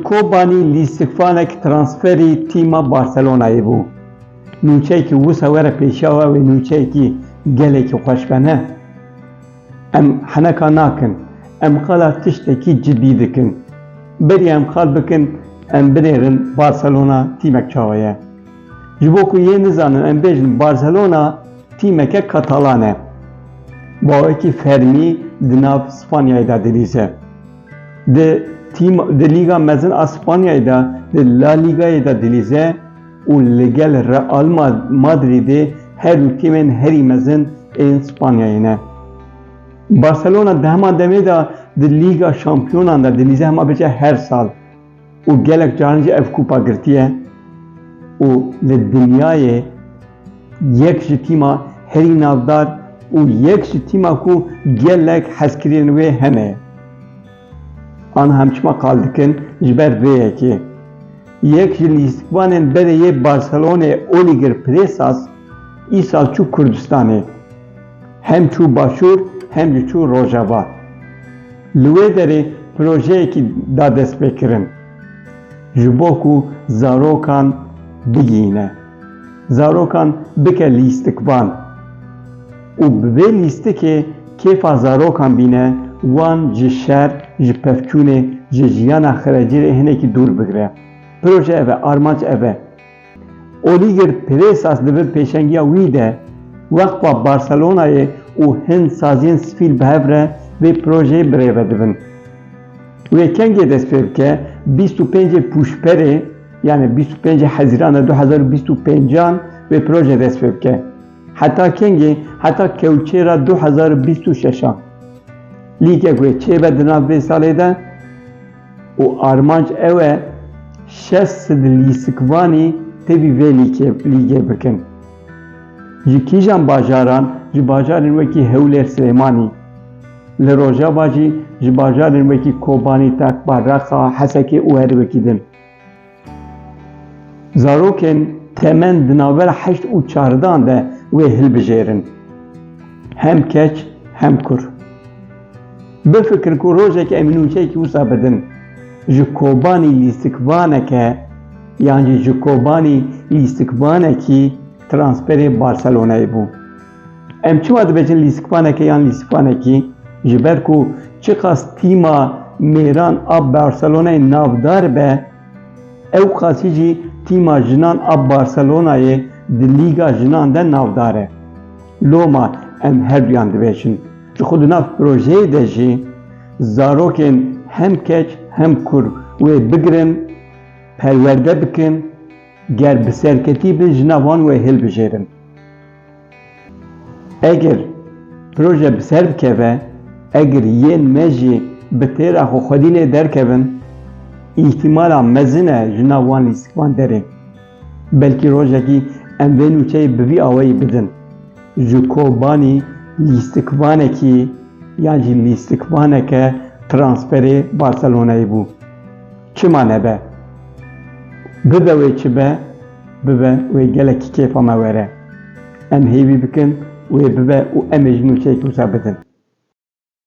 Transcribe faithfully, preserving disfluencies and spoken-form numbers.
Kobanî lîstikvanek transferî tîma Barcelonayê bû. Nûçeyekî wisa were pêşiya we wê nûçeyekî gelekî xweş be, ne? Em heneka nakin. Em qala tiştekî cidî dikin. Berî em qal bikin, em binêrin Barcelona tîmek çawa ye. Ji bo ku yê nizanin, em bêjin Barcelona tîmeke Katalan e. Bi awekî fermî di nav Spanyayê de dilîze. Di tîm, di Lîga Mezin a Spanyayê de, di La Ligayê de dilîze û li gel Real Ma-, Madridê her du tîmên herî mezin ên Spanyayê ne. Barcelona di hema demê de di Lîga Şampiyonan de dilîze, hema bêje her sal. Û gelek caran jî ev kupa girtiye û li dinyayê yek ji tîma herî navdar û yek ji tîma ku gelek hezkiriyên wê hene. Aniha em çima qal dikin? Ji ber vê yekê. Yek ji lîstikvanên berê yê Barcelonê, Oliger Presas, îsal çû Kurdistanê. Hem çû Başûr, hem jî çû Rojava. Li wê derê projeyekî da destpêkirin, ji bo ku zarokan bigihîne, zarokan bike lîstikvan û bi vê lîstikê kêfa zarokan bîne, wan ji şer, ji pevçûnê, ji jiyana xerecîrê hinekî dûr bigire. Proje ev e, armanc ev e. Oliger Presas di vê pêşengiya wî de Weqfa Barcelonayê û hin saziyên sivîl bi hev re vê projeyê birêve dibin. Wê kengê dest pê bike? Bîst û pêncê Pûşperê, yani bîst û pêncê Hezîrana du hezar û bîst û pêncan vê proje dest pê bike. Heta kengê? Heta kewçêra du hezar û bîst û şeşan. Lîgek wê çêbe di nav vê salê de û armanc ew e, şeş sed lîstikvanî tevî vê lîgê, lîgê bikin. Ji kîjan bajaran? Ji bajarên wekî Hewlêr, Silêmanî. Li Rojava jî ji bajarên wekî Kobanî, Takbar, Reqa, Hesekê û her wekî din. Zarokên temen di navbera heşt û çardan de wê hilbijêrin. Hem keç, hem kur. Bifikirin ku rojekê em nûçeyekî wisa bidin. Ji Kobanî lîstikvaneke, yan jî ji Kobanî lîstikvanekî transferê Barcelonayê bû. Em çima dibêjin lîstikvaneke yan lîstikvanekî? Ji ber ku çiqas tîma mêran a Barcelonayê navdar be, ew qasî jî tîma jinan a Barcelonayê di Lîga Jinan de navdar e. Loma em her duyan dibêjin. Ji xwe di nav projeyê de jî zarokên hem keç hem kur wê bigirin, perwerde bikin, ger bi serketî bin, jina wan wê hilbijêrin. Eger proje bi ser bikeve, eger yên me jî bi têra xwe xwedî lê derkevin, îhtîmala mezin e jina wan lîstikvan derê. Belkî rojekî em vê nûçeyê bi vî awayî bidin. Ji Kobanî lîstikvanekî yan jî lîstikvaneke transferê Barcelonayê bû. Çima nebe? Bibe wê çi be, bibe wê gelekî kêfa me were. Em hêvî bikin wê bibe û em ê ji nûçeyekî wisa bidin.